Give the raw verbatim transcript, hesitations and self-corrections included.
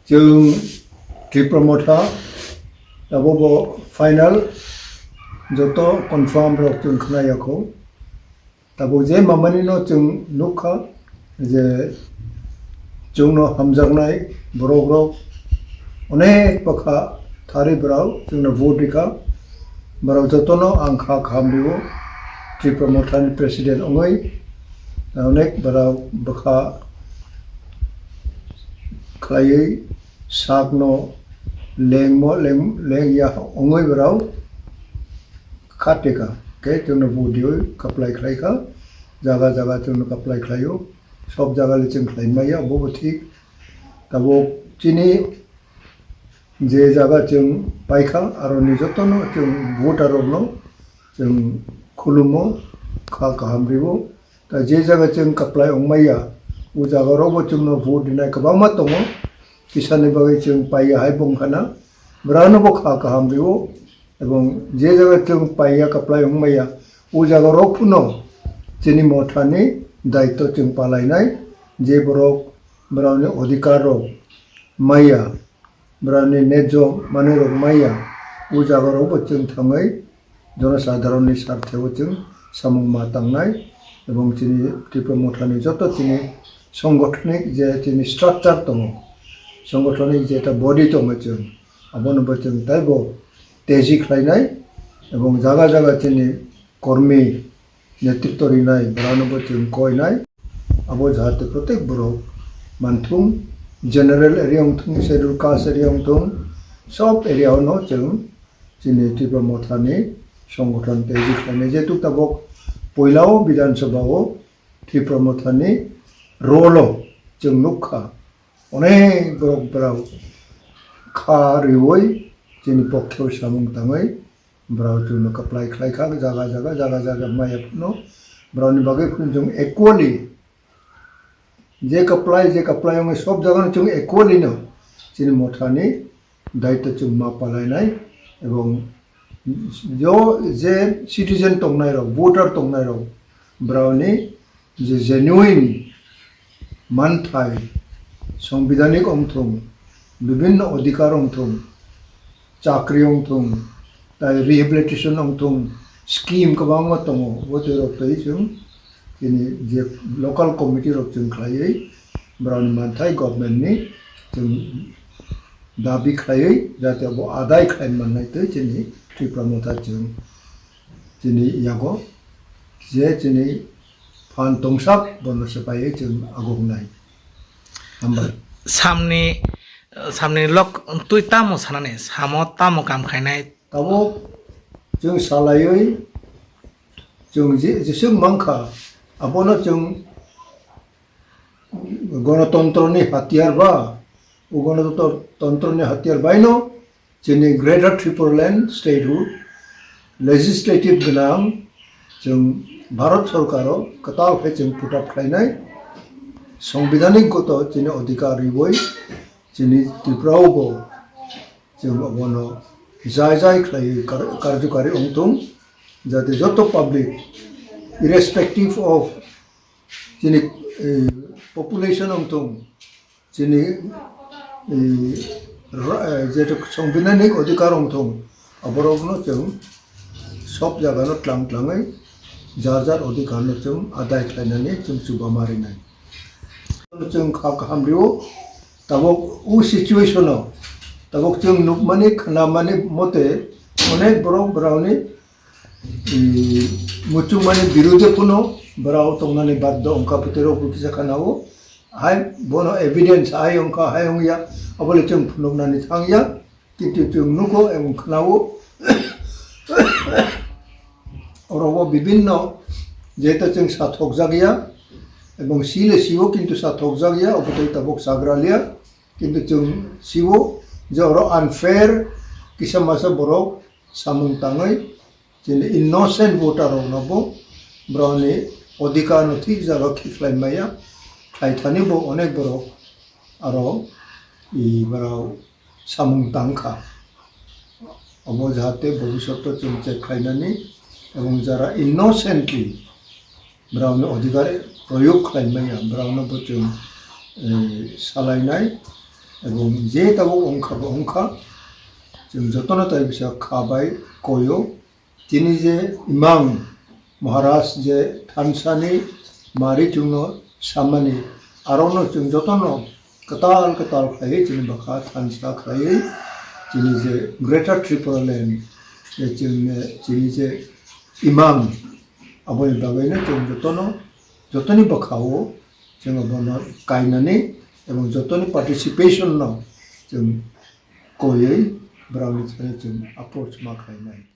Chwng Tipra Motha, abo bo final, joto confirm rok chwng khna yakho. Tabuk je mamani no chwng nukha je chwngno hamjaknai borok rok onek bwkha thari borok chwngno vote rikha. Borok jotono ang kha kaham rio, Tipra Mothani president wngwi onek borok bwkha khlaiwi sakno lengmo leng lengya wngwi borok kha teka khe chwngno vote riwi kaplai khlaikha, jaga jaga chwngno kaplai khlaio, sob jaga le chwng khlai maya, obo bo thik. Tabuk chini je jaga chwng paikha, aroni jotono chwng voter rokno chwng khulumo, kha kaham rio. Ta je jaga chwng kaplai wngmaya, o jaga rokbo chwngno vote rinai kwbangma tongo, kisani bagwi chwng paiya hai bongkhana, borokno bo kha kaham rio. Ebong je jaga chwng paiya kaplai wngmaya, o jaga rok phano chini mothani daitto chwng palainai, je borok borokni odhikar rok maya, borokni nejjo manwi rok maya, o jaga rokbo chwng thangwi jonosadharonni sartheo chwng samung ma tangnai, ebong chini Tipra Mothani joto chini songothonik je chini structure tongo, songothonik je ta body tongo chwng, abono bo chwng taibo teji khlainai, ebong jaga jaga chini kormi netritto rinai borokno bo chwng koinai. Abo jahate protek borok manthung, general area wngthung, schedule caste area wngthung, sob area ono chwng chini Tipra Mothani songothono teji khlainai. Jehetu tabuk poilao Bidhan Sabha o Tipra Mothani role o chwng nukha, onek borok borok kha riwi chini pokhe samung tangwi borok chwngno kaplai khlaikha, jaga jaga jaga jaga maya phano borokni bagwi phano chwng equally je kaplai je kaplai wngwi sob jagano chwng equally no chini mothani daitto chwng ma palainai, ebong jo je citizen tongnai rok, voter tongnai rok, borokni je genuine manthai, songbidanik wngthung, bibinno odhikar wngthung, chakri wngthung, tai rehabilitation wngthung, scheme kwbangma tongo, bo twi rok twi chwng chini je local committee rok chwng khlaiwi borokni manthai government ni chwng dabi khlaiwi jate bo adai khlai mannai twi chini Tipra Motha chwng chini yago je chini phan tongsak bono se paiwi chwng ago wngnai. Hambai. Samni, samni lok twi tamo sanani, samo tamo kam khainai? Tabuk chwng salaiwi chwng je, jeswk mankha, abono chwng gonotontroni hatiyar ba, o gonotontroni hatiyar baino chini Greater Tipraland Statehood legislative gwnang chwng Bharat Sorkaro kwtal khe chwng put up khlainai, songbidanik goto chini odhikar riwi chini Tripura o bo chwng abono jai jai khlaiwi kar-, karjokari wngthung, jate joto public, irrespective of chini, eh, population wngthung, chini, eh, ra-, eh, jeto songbidanik odhikar wngthung, aborokno chwng sob jagano tlang tlangwi jar jar odhikarno chwng adai khlainani chwng chubama rinai. Chwng kha kaham rio, tabuk o situation o, tabuk chwng nukmani, khnamani mote, onek borok borokni, i, muchungmani birude phano borok tongnani baddo wngkha, bwtwi rok bo kisa khanao, hai bono evidence hai wngkha, hai wngya, abole chwng phunuknani thangya. Kintu chwng nugo ebong khnao, orobo bibinno, jehetu chwng sathokjakya, ebong sile sio kintu sathokjakya, obotwi tabuk sagraliya, kintu chwng sio je oro unfair kisa masa borok samung tangwi chini innocent voter rokno bo borokni odhikar no thik jaga khe khlai maya, khlai thani bo onek borok aro i borok samung tang kha. Obo jahate bobishoto chwng check khlainani ebong jara innocently borokni odhikar proyog khlai maya, borokno bo chwng, eh, salainai. Ebong je tabuk wngkha bo wngkha, chwng jotono tai bisa kha bai koio. Chini je Imam Maharaj je thansani mari chwngno samani, arono chwng jotono kwtal kwtal khlaiwi chini bwkha thansa khlaiwi chini je Greater Tripura Land je chwngno chini je Imam aboni bagwino chwng jotono, jotoni bwkhao chwng abono kainani ebong jotoni participation no chwng koiwi borokni thani chwng approach ma khlainai.